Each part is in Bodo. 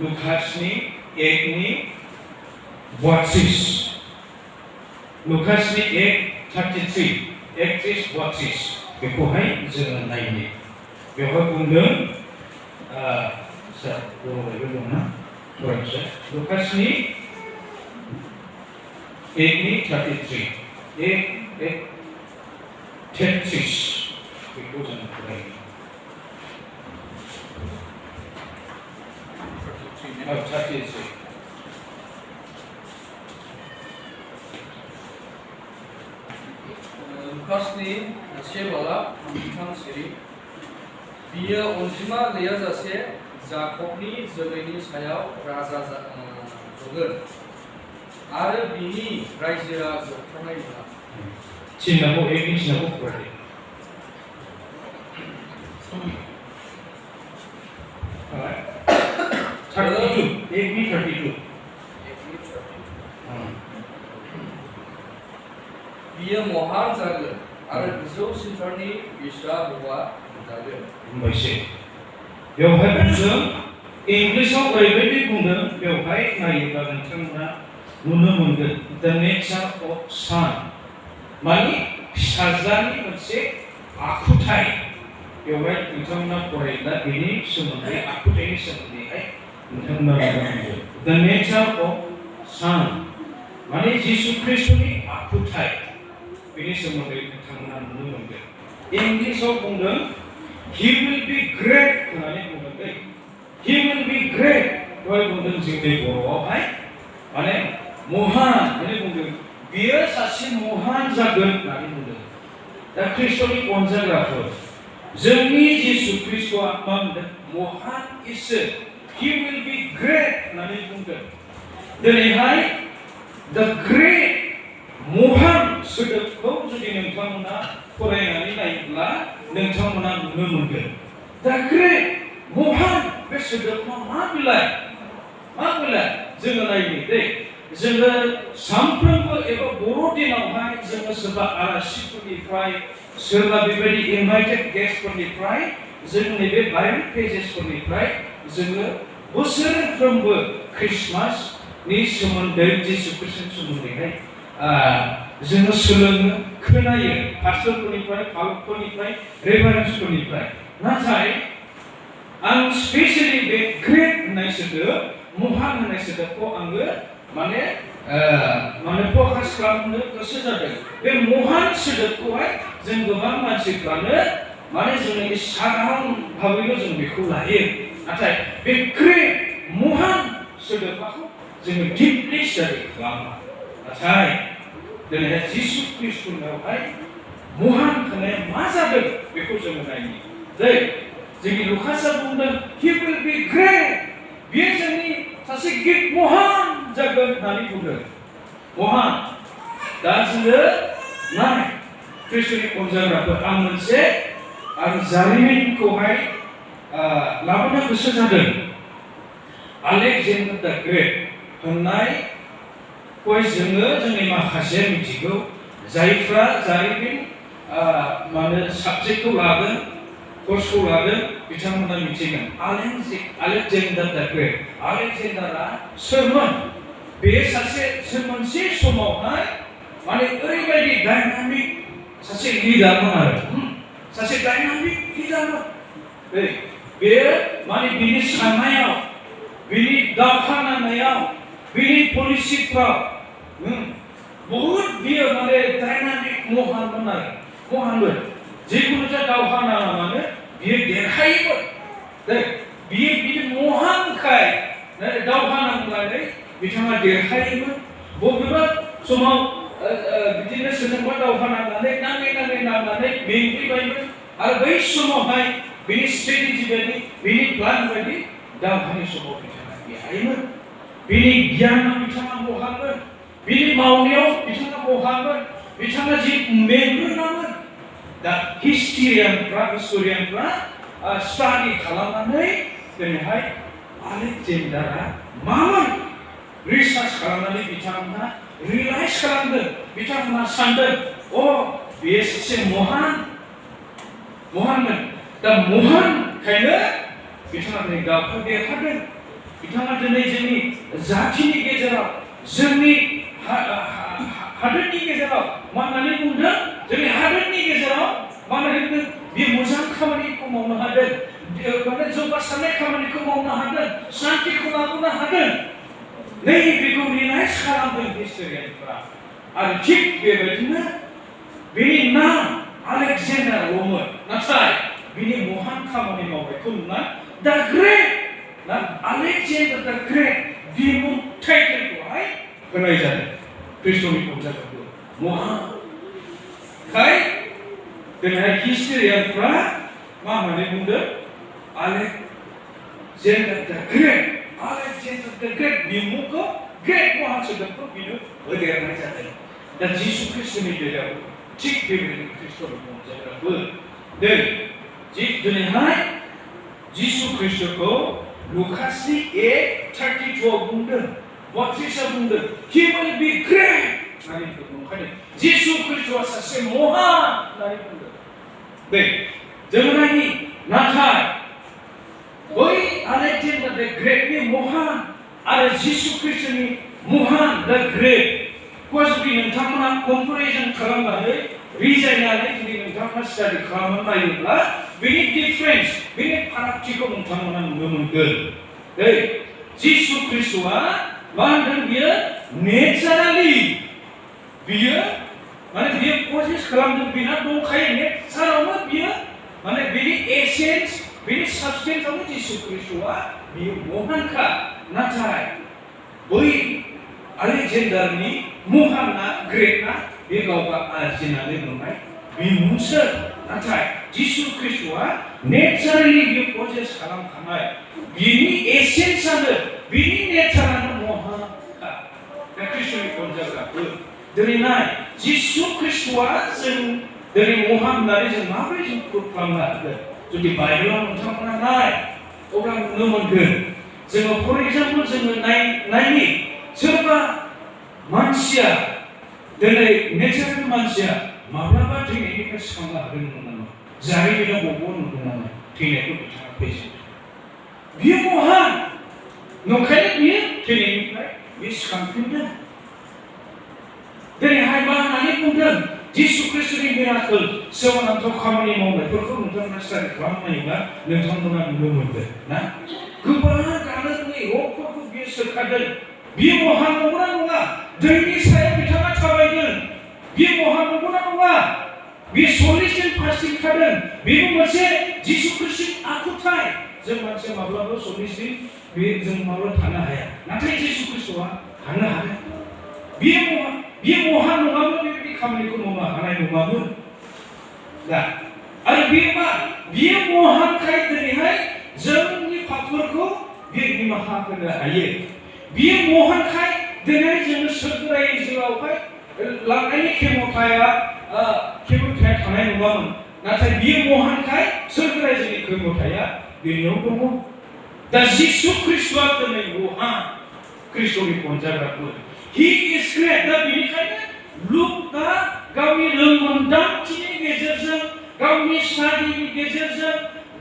लुकासनि 1:32 लुकासनि 1:33 1:32 बेखौहाय जोङो नायनि बेवहाय बुंदों बर'आवबो दंना फरायसा लुकासनि 1:33 1:33 बेखौ जों फरायो लुकासनि 1:32 बियो अनजिमा गैयाजासे जाकबनि जोलैनि सायाव राजा जगोन आरो बिनि रायजोआ जोबथारनाय नङा चिन्हखौ एकनि चिन्हखौ फरायो 32 बियो महान जागोन आरो गोजौ सिन्थारनि बिस्रा हौवा जागोन मोनसे बेवहाय बुंदों इंलिशआव ओरैबायदि बुंदों बेवहाय नायोब्ला नोंथांमोना नुनो मोनगोन द नेचार अफ सान माने फिसाज्लानि मोनसे आखुथाय बेवहाय नोंथांमोना फरायोब्ला बेनि सोमोन्दै आखुथायनि सोमोन्दैहाय नोंथांमोना नुनो द नेचार अफ सान माने जिसु ख्रिस्टनि आखुथाय बेनि सोमोन्दै नोंथांमोना नुनो मोनगोन इंलिशआव बुंदों he will be great होननानै बुंदों दै he will be great दहाय बुंदों जोंनि बर'आवहाय माने महान होननानै बुंदों बियो सासे महान जागोन होननानै बुंदों दा ख्रिस्टनि अनजाग्राफोर जोंनि जिसु ख्रिस्टआ मा होनदों महान इसोर he will be great होननानै बुंदों दिनैहाय the great महान सोदोबखौ जुदि नोंथांमोना फरायनानै नायोब्ला नोंथांमोना नुनो मोनगोन दा ग्रेट महान बे सोदोबा मा बिलाइ जोङो नायनि दै जोङो सानफ्रोमबो एबा बर' दिनावहाय जोङो सोरबा आलासिफोरनिफ्राय सोरबा बेबायदि इनभाइटेड गेस्टफोरनिफ्राय जों नैबे बाइबेल पेजेसफोरनिफ्राय जोङो बोसोरफ्रोमबो ख्रिस्टमासनि सोमोन्दै जिसु ख्रिस्टनि सोमोन्दैहाय जोङो सोलोङो खोनायो पास्टरफोरनिफ्राय पालकफोरनिफ्राय रेभारेन्सफोरनिफ्राय नाथाय आं स्पेशली बे ग्रेट होननाय सोदोब महान होननाय सोदोबखौ आङो माने फकास खालामनो गोसो जादों बे महान सोदोबखौहाय जों गोबां मानसिफ्रानो माने जोंनि साधारन भाबैल' जों बेखौ लायो नाथाय बे ग्रेट महान सोदोबखौ जोङो डिपलि स्टाडि खालामा नाथाय दिनैहाय जिसु ख्रिस्टनावहाय महान खालामनाया मा जादों बेखौ जोङो नायनि दै जोंनि लुकासआ बुंदों he will be great बियो जोंनि सासे गिदिर महान जागोन होननानै बुंदों महान दा जोङो नाय ख्रिस्टनि अनजाग्राफोर आं मोनसे जारिमिनखौहाय लाबोनो गोसो जादों आलेकजेन्डार द ग्रेट होननाय जोङो जोंनि माखासे मिथिगौ जायफ्रा जारिमिन माने साबजेक्टखौ लादों कर्सखौ लादों बिथांमोना मिथिगोन आलेकजेन्डार द ग्रेट आलेकजेन्डारा सोरमोन बे सासे मोनसे समावहाय माने ओरैबायदि डायनामिक सासे लिडारमोन आरो सासे डायनामिक लिडारमोन बेयो माने बिनि साननायाव बिनि दावहा नांनायाव बिनि पलिसिफ्राव बहुत बियो माने डायनामिक महानमोन आरो महानमोन जिखुनु जा दावहा नाङा मानो बियो देरहायोमोन बियो बिदि महानखाय दावहा नांनानै बिथाङा देरहायोमोन बबेबा समाव बिदिनो सोरजोंबा दावहा नांनानै नांनानै मेंग्लिबायमोन आरो बै समावहाय बिनि स्ट्रेटेजि बायदि बिनि प्लान बायदि दावहानि समाव बिथाङा देरहायोमोन बिनि गियाना बिथाङा महानमोन बिनि मावनायाव बिथाङा महानमोन बिथाङा जि मेंग्लिनामोन दा हिस्टरियानफ्रा स्टाडि खालामनानै दिनैहाय आलेकजेन्डारा मामोन रिसार्च खालामनानै बिथांमोना रियलाइज खालामदों बिथांमोना सानदों बेयो सासे महानमोन दा महानखायनो बिथाङा दावहा देरहादों बिथाङा दिनै जोंनि जाथिनि गेजेराव जोंनि हादोरनि गेजेराव मा होननानै बुंदों जोंनि हादोरनि गेजेराव मा होननानै बुंदों बे मोजां खामानिखौ मावनो हादों माने जौगासारनाय खामानिखौ मावनो हादों शान्तिखौ लाबोनो हादों नै बेखौ रिलाइज खालामदों हिस्ट'रियानफोरा आरो थिग बेबायदिनो बेनि नाम आलेकजेन्डारल'मोन नाथाय बिनि महान खामानि मावनायखौ नुना दा ग्रेट ना आलेकजेन्डार दा ग्रेट बिमुं टाइटेलखौहाय होनाय जादों खृष्टनि पन्जाबखौ महान खाय दिनैहाय हिस्ट'रियानफ्रा मा होननानै बुंदों आलेकजेन्डार दा ग्रेट बिमुंखौ ग्रेट महान सोदोबखौ बिनो होदेरनाय जादों दा जिसु ख्रिस्टनि बेलायाव थिग बेबायदिनो खृष्टनि पन्जाबफ्राबो दिनैहाय जिसु ख्रिस्टखौ लुकासनि 8:32 बुंदों 32 बुंदों he will be great होननानै बुंदों जिसु ख्रिस्टआ सासे महान होननानै बुंदों जोङो नायनि नाथाय बै आलेकजेन्डार दा ग्रेटनि महान आरो जिसु ख्रिस्टनि महान दा ग्रेट जुदि नोंथांमोना कम्पेरिजन खालामनानै रिजायनानै जुदि नोंथांमोना स्टाडि खालामनानै नायोब्ला बेनि डिफारेन्स बेनि फारागथिखौ नोंथांमोना नुनो मोनगोन जिसु ख्रिस्टआ मा होनदों बियो नेचारेलि बियो माने बियो पजेस खालामदों बिना दंखायो नेचारावनो बियो माने बेनि एसेन्स बेनि साबस्टेन्सआवनो जिसु ख्रिस्टआ बियो महानखा नाथाय बै आलेकजेन्डारनि महाना ग्रेटना बे गावगा आरजिनानै मोननाय बिमुंसो नाथाय जिसु ख्रिस्टआ नेचारेलि बियो पजेस खालामखानाय बिनि एसेन्सआनो बिनि नेचारानो महानखा दा खृष्टनि पन्जाबफ्राबो दिनै नाय जिसु ख्रिस्टआ जों दिनै महान होननानै जों माबोरै जों प्रुभ खालामनो हागोन जुदि बाइबेलाव नोंथांमोना नाय अब्ला नुनो मोनगोन जोङो फर एग्जाम्पल जोङो नायनि सोरबा मानसिया दिनै नेचारेल मानसिया माब्लाबा थैनायनिफ्राय सिखांनो हागोन नामा जारिमिनाव बबाव नुदों नामा थैनायखौ बिथाङा फेजेनदों बियो महान नंखायनो बियो थैनायनिफ्राय बियो सिखांफिनदों दिनैहाय मा होननानै बुंदों जिसु ख्रिस्टनि मिराकल सोमोनांथाव खामानि मावनायफोरखौ नोंथांमोना स्टाडि खालामनायोब्ला नोंथांमोना नुनो मोनगोन ना गोबां गानो रोङै रकफोरखौ बियो सोखादों बियो महान नंगौना नङा दैनि सायाव बिथाङा थाबायगोन बियो महान नंगौना नङा बियो 40 दिन फास्टिं खादों बेबो मोनसे जिसु ख्रिस्टनि आखुथाय जों मानसिया माब्लाबा 40 दिन बे जों माब्लाबा थानो हाया नाथाय जिसु ख्रिस्टआ थानो हादों बियो महान नङामोन बेबायदि खामानिखौ मावनो हानाय नङामोन दा आरो बियो महानखाय दिनैहाय जोंनि पापफोरखौ बियो निमाहा होनो हायो बियो महानखाय दिनै जोङो सोरगोराय जिउआवहाय लांनायनि खेमथाया थानाय नङामोन नाथाय बियो महानखाय सोरगोराय जोंनि खेमथाया बेनियाव दङ दा जिसु ख्रिस्टआ दिनै महान खृष्टनि पन्जाबफ्राबो He is great दा बेनिखायनो लुकआ गावनि रोंमोन्दांथिनि गेजेरजों गावनि स्टाडिनि गेजेरजों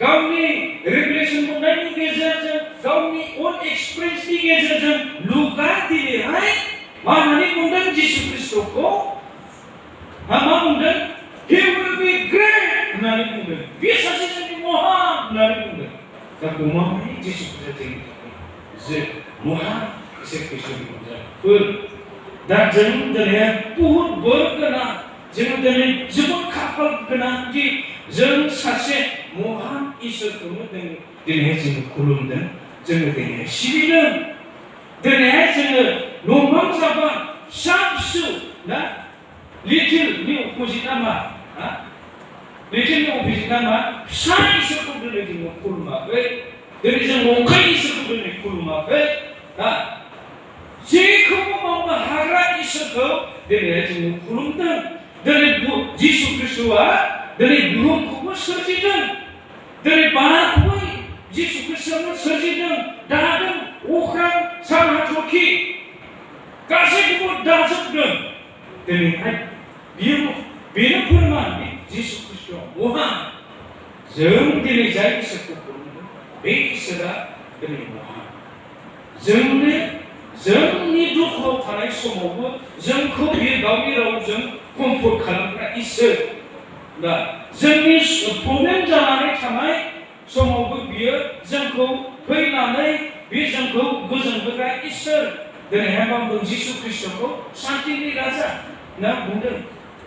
गावनि रिभेलेसन मोननायनि गेजेरजों गावनि अन एक्सपिरियेन्सनि गेजेरजों लुकआ दिनैहाय मा होननानै बुंदों जिसु ख्रिस्टखौ मा बुंदों He will be great होननानै बुंदों बे सासे जोंनि महान होननानै बुंदों दा गमामायै जिसु ख्रिस्टआ जोंनि थाखाय जे महान एसे खृष्टनि पन्जाबफोर दा जों दिनै बहुद बोर गोनां जों दिनै जोबोद खाफाल गोनां दि जों सासे महान इसोरखौनो दिनैहाय जों खुलुमदों जोङो दिनैहाय सिबिदों दिनैहाय जोङो नंबां जाबां फिसा फिसौ ना लिटिलनि अपोजिटआ मा लिटिलनि अपोजिटआ मा फिसा इसोरखौ दिनै जोङो खुलुमाखै दिनै जों नंखाय इसोरखौ दिनै खुलुमाखै दा जेखौबो मावनो हाग्रा इसोरखौ दिनैहाय जोङो खुलुमदों दिनै जिसु ख्रिस्टआ दिनै बुहुमखौबो सोरजिदों दिनै बारखौबो जिसु ख्रिस्टआनो सोरजिदों दादों अख्रां सान हाथरखि गासैखौबो दाजोबदों दिनैहाय बेनो फोरमान जिसु ख्रिस्टआ महान जों दिनै जाय इसोरखौ खुलुमदों बे इसोरा दिनै महान जोंनि दुखुआव थानाय समावबो जोंखौ बियो गावनि रावजों कमफर्ट खालामग्रा इसोर दा जोंनि प्रब्लेम जानानै थानाय समावबो बियो जोंखौ फैनानै बे जोंखौ गोजोन होग्रा इसोर दिनैहाय मा बुंदों जिसु ख्रिस्टखौ शान्तिनि राजा ना बुंदों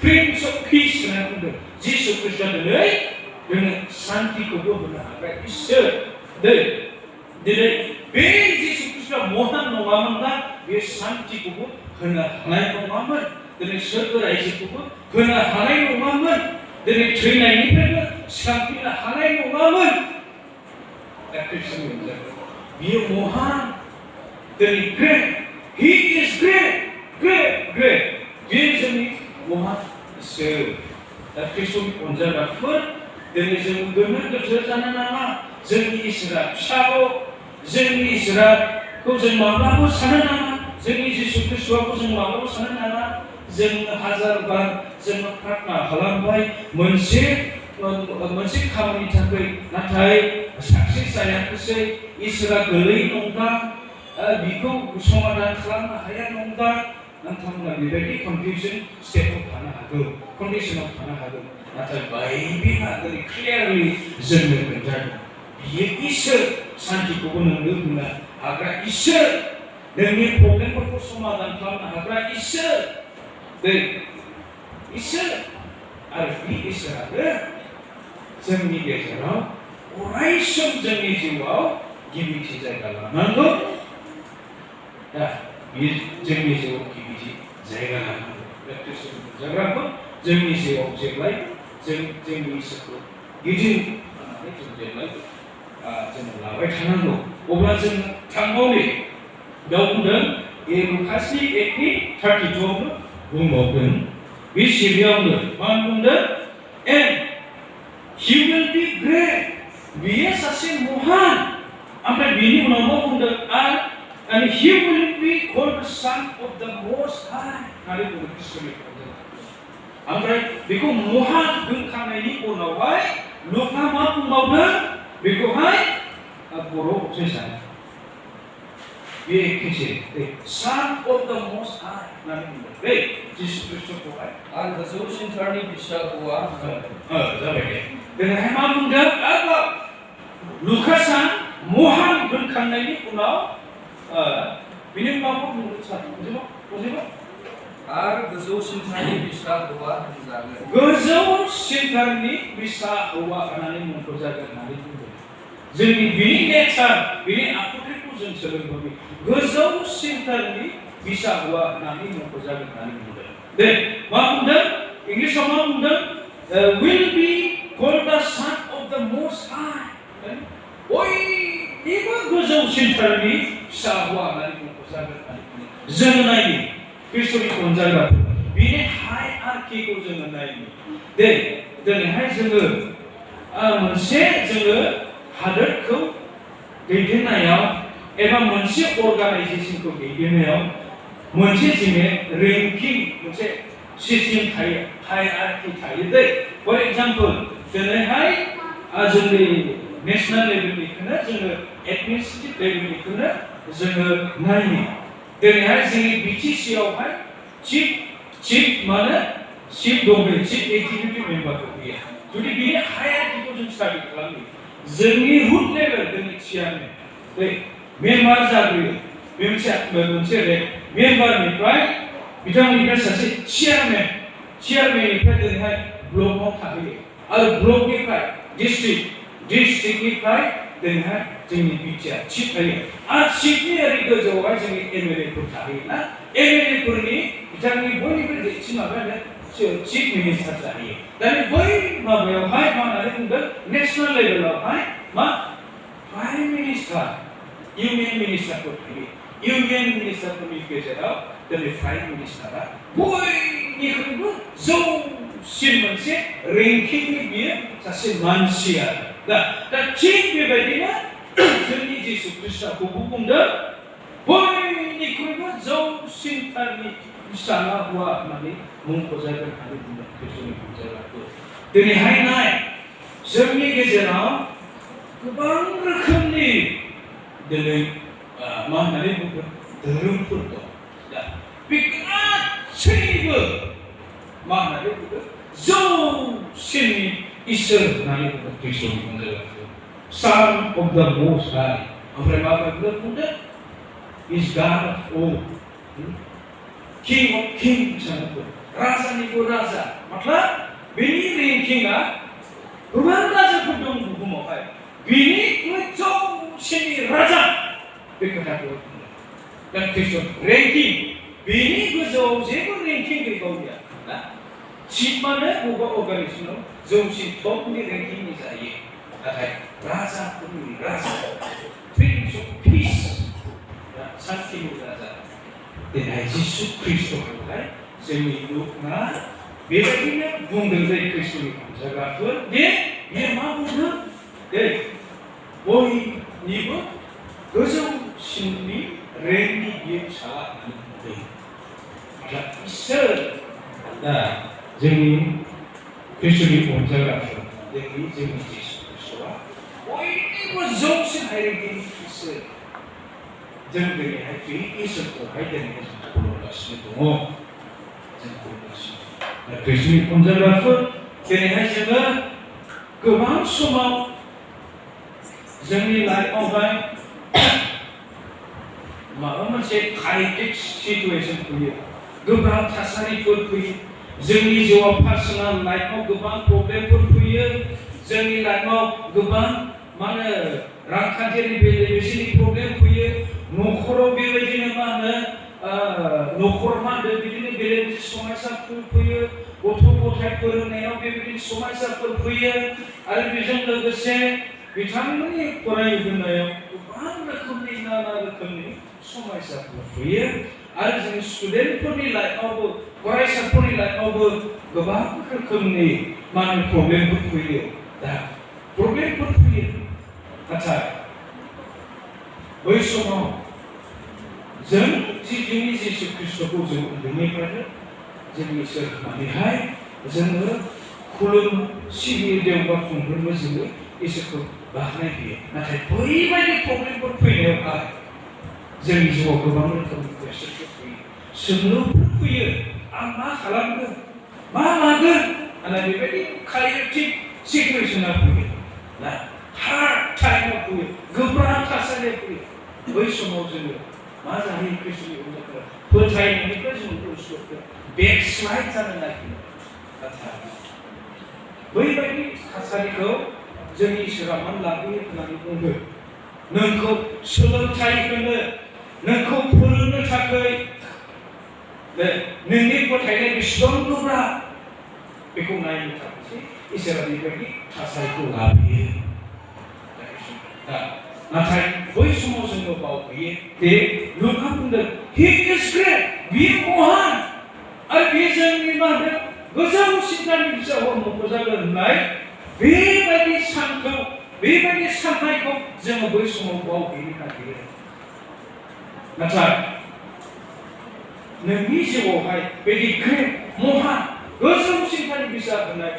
प्रिन्स अफ पिस होनना बुंदों जिसु ख्रिस्टआ दिनै जोंनो शान्तिखौबो होनो हाग्रा इसोर दिनै बे जिसु ख्रिस्टआ महान नङामोनब्ला बे शान्तिखौबो होनो हानाय नङामोन दिनै सोरगो रायजोखौबो होनो हानाय नङामोन दिनै थैनायनिफ्रायबो सिखारफिननो हानाय नङामोन दा ख्रिस्टनि अनजाग्रा बियो महान दिनै ग्रेट हि इज ग्रेट बियो जोंनि महान इसोर दा ख्रिस्टनि अनजाग्राफोर दिनै जों गोनो गोथो जानो नाङा जोंनि इसोरा फिसाल' जोंनि इसोरखौ जों माब्लाबो साननो नाङा जोंनि जिसु ख्रिस्टखौ जों माब्लाबो साननो नाङा जों हाजार बार जों प्रार्थना खालामबाय मोनसे खामानिनि थाखाय नाथाय साक्सेस जायाखैसै इसोरा गोलै नंदा बिखौ समाधान खालामनो हाया नंदा नोंथांमोना बेबायदि कनफिउजन स्टेटआव थानो हागौ कन्डिशनाव थानो हागौ नाथाय बाइबेला दिनै क्लियारलि जोंनो खोन्थादों बियो इसोर शान्तिखौबो नोंनो होनो हाग्रा इसोर नोंनि प्रब्लेमफोरखौ समाधान खालामनो हाग्रा इसोर आरो बे इसोरानो जोंनि गेजेराव अरायसम जोंनि जिउआव गिबिथि जायगा लानांगौ दा बे जोंनि जिउआव गिबिथि जायगा लानांगौ जायगाखौ जोंनि जिउआव जेब्लायबो जोंनि इसोरखौ गिदिर होननानै जों जेब्लायबो जों लाबाय थानांगौ अब्ला जों थांबावनि बेयाव बुंदों लुकासनि 8:32 आवबो बुंबावदों बे सिरियावनो मा बुंदों and he will be great बियो सासे महान ओमफ्राय बिनि उनाव मा बुंदों and he will be called the son of the most high होननानै बुंदों ख्रिस्टनि ओमफ्राय बेखौ महान बुंखांनायनि उनावहाय लुका मा बुंबावदों बेखौहाय बर'आव ट्रेन्सलेट बे एखेसै son of the most high होननानै बुंदों बे जिसु ख्रिस्टखौहाय आरो गोजौसिनथारनि बिसा हौवा जाबाय दे दिनैहाय मा बुंदों लुकासआ महान बुंखांनायनि उनाव बिनि उनाव मा बुंदों बुजिमा आरो गोजौसिनथारनि बिसा हौवा होनजागोन गोजौसिनथारनि बिसा हौवा होननानै मुंख'जागोन होननानै बुंदों जोंनि बिनि नेचार बिनि आखुथायखौ जों सोलोंबाय गोजौसिनथारनि बिसा हौवा होननानै मुंख'जागोन होननानै बुंदों दे मा बुंदों इंलिसाव मा बुंदों will be called the son of the most high बयनिबो गोजौसिनथारनि फिसा हौवा होननानै मुंख'जागोन होननानै बुंदों जों नायनि ख्रिस्टनि अनजाग्राफोर बिनि हायरार्किखौ जोङो नायनि दे दिनैहाय जोङो हादोरखौ दैदेननायाव एबा मोनसे अर्गानाइजेसनखौ दैदेननायाव मोनसे जोङो रेंकिं मोनसे सिस्टेम थायो हायरार्कि थायो दे फर एग्जाम्पल दिनैहाय जोंनि नेशनेल लेभेलनिखौनो जोङो एडमिनिस्ट्रेटिभ लेभेलनिखौनो जोङो नायनि दिनैहाय जोंनि BTC आवहाय चिफ माने चिफ दं चिफ एक्जिकिउटिभ मेम्बारफोर गैया जुदि बिनि हायरार्किखौ जों स्टाडि खालामो जोंनि रुट लेभेल जोंनि चेयारमेन बे मेम्बार जाग्रोयो बे मोनसे रेंक मेम्बारनिफ्राय बिथांनिफ्राय सासे चेयारमेननिफ्राय दिनैहाय ब्लकआव थाहैयो आरो ब्लकनिफ्राय डिस्ट्रिक्टनिफ्राय दिनैहाय जोंनि बिटिआर चिफ थायो आरो चिफनि ओरै गोजौआवहाय जोंनि एमएलएफोर थाहैयोना एमएलएफोरनि बिथांनि बयनिख्रुइ देरसिन माबायानो चिफ मिनिस्टार जाहैयो दा बै माबायावहाय मा होननानै बुंदों नेशनेल लेभेलावहाय मा प्राइम मिनिस्टार इउनियन मिनिस्टारफोर थायो इउनियन मिनिस्टारफोरनि गेजेराव दिनै प्राइम मिनिस्टारा बयनिख्रुइबो जौसिन मोनसे रेंकिंनि बियो सासे मानसि आरो दा थिग बेबायदिनो जोंनि जिसु ख्रिस्टखौबो बुंदों बयनिख्रुइबो जौसिनथारनि फिसाला हौवा होननानै मुंख'जागोन होननानै बुंदों ख्रिस्टनि अनजाग्राफोर दिनैहाय नाय जोंनि गेजेराव गोबां रोखोमनि दिनै मा होननानै बुंगोन धोरोमफोर दं दा बे गासैबो मा होननानै बुंगोन जौसिननि इसोर होननानै बुंगोन ख्रिस्ट'नि अनजाग्राफोर Son of the Most High ओमफ्राय मा बुंदों is God of all King of Kings राजानिबो राजा मतलब बेनि रेंकिंआ गोबां राजाफोर दं बुहुमावहाय बेनि जौसिननि राजा बे खोथाखौ बुंदों दा ख्रिस्ट' रेंकिं बेनि गोजौआव जेबो रेंकिं गैबावलिया ना सिटमानो बबेबा अर्गानाइजेसनाव जौसिन टपनि रेंकिंनि जायो नाथाय राजाफोरनि राजा प्रिन्स अफ पिस शान्तिनि राजा दिनै जिसु ख्रिस्ट'खौहाय जोंनि मुलुगना बेबायदिनो बुंदों जे ख्रिस्ट'नि अनजाग्राफोर दे बियो मा बुंदों दे बयनिबो गोजौसिननि रेंकनि बियो फिसाला होननानै बुंदों दा इसोर दा जोंनि ख्रिस्ट'नि अनजाग्राफोर जोंनि जिसु ख्रिस्ट'आ बयनिबो जौसिन रेंकनि इसोर जों दिनैहाय बे इसोरखौहाय दिनै जों खुलुमगासिनो दङ जों खुलुमगासिनो दा ख्रिस्ट'नि अनजाग्राफोर दिनैहाय जोङो गोबां समाव जोंनि लाइफआवहाय माबा मोनसे क्राइटिक सिचुएशन फैयो गोब्राब थासारिफोर फैयो जोंनि जिउआव पार्सनेल लाइफआव गोबां प्रब्लेमफोर फैयो जोंनि लाइफआव गोबां मा होनो रांखान्थियारि बेले-बेजेनि प्रब्लेम फैयो न'खराव बेबायदिनो मा होनो न'खर मा होनो बिदिनो बेले-बेजे समस्याफोर फैयो गथ' गथाय फोरोंनायाव बेबायदिनो समस्याफोर फैयो आरो बेजों लोगोसे बिथांमोननि फरायहोनायाव गोबां रोखोमनि नाना रोखोमनि समस्याफोर फैयो आरो जों स्टुडेन्टफोरनि लाइफआवबो फरायसाफोरनि लाइफआवबो गोबां रोखोमनि मा होनो प्रब्लेमफोर फैयो दा प्रब्लेमफोर फैयो नाथाय बै समाव जों जोंनि जिसु ख्रिस्ट'खौ जों उन्दैनिफ्रायनो जोंनि इसोर होननानैहाय जोङो खुलुम सिबियो देवबा खुंफ्रोमबो जोङो इसोरखौ बाख्नाय होयो नाथाय बैबायदि प्रब्लेमफोर फैनायावहाय जोंनि जिउआव गोबां रोखोमनि प्रेसारफोर फैयो सोंलुफोर फैयो आं मा खालामगोन मा लागोन होननाय बेबायदि क्राइटिक सिचुएसना फैयो ना हार्ड टाइमाव फैयो गोब्राब थासारियाव फैयो बै समाव जोङो मा जाहैयो ख्रिस्ट'नि अनजाग्रा फोथायनायनिफ्राय जों उसुखौ बेकस्लाइड जानो नागिरो नाथाय बैबायदि थासारिखौ जोंनि इसोरा मानो लाबोयो होननानै बुंदों नोंखौ सोलोंथाइ होनो नोंखौ फोरोंनो थाखाय नोंनि फोथायनाय बेसेबां गोब्राब बेखौ नायनो थाखायसो इसोरा बेबायदि थासारिखौ लाबोयो नाथाय बै समाव जोङो बावहैयो दे लुका बुंदों हि इज ग्रेट बियो महान आरो बे जोंनि मा होनो गोजौसिननि बिजाबाव मख'जागोन होननाय बेबायदि सानखौ बेबायदि साननायखौ जोङो बै समाव बावहैनो नागिरो नाथाय नोंनि जिउआवहाय बेदि ग्रेट महान गोजौसिननि बिजाब होननाय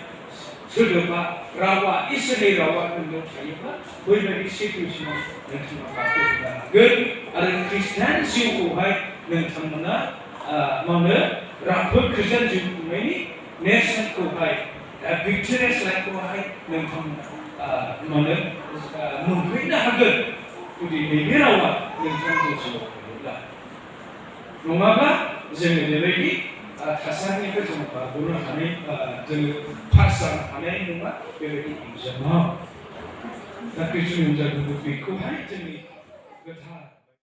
सोदोबा रावा इसोरनि रावा नोंनाव थायोब्ला बैबायदि सिचुएसनाव नोंथाङा बारग'नो हागोन आरो ख्रिस्टियान जिउखौहाय नोंथांमोना मानो राफोद ख्रिस्टियान जिउ खुंनायनि नेरसोनखौहाय भिक्टरियास लाइफखौहाय नोंथांमोना मानो मोनफैनो हागोन जुदि नैबे रावा नोंथांनि जिउआव थायोब्ला नङाब्ला जोङो बेबायदि थासारिनिफ्राय जों बारग'नो हानाय जोङो पास जानो हानाय नङा बेबायदि एग्जामाव दा ख्रिस्ट'नि अनजाग्राफोर बेखौहाय जोंनि गोथार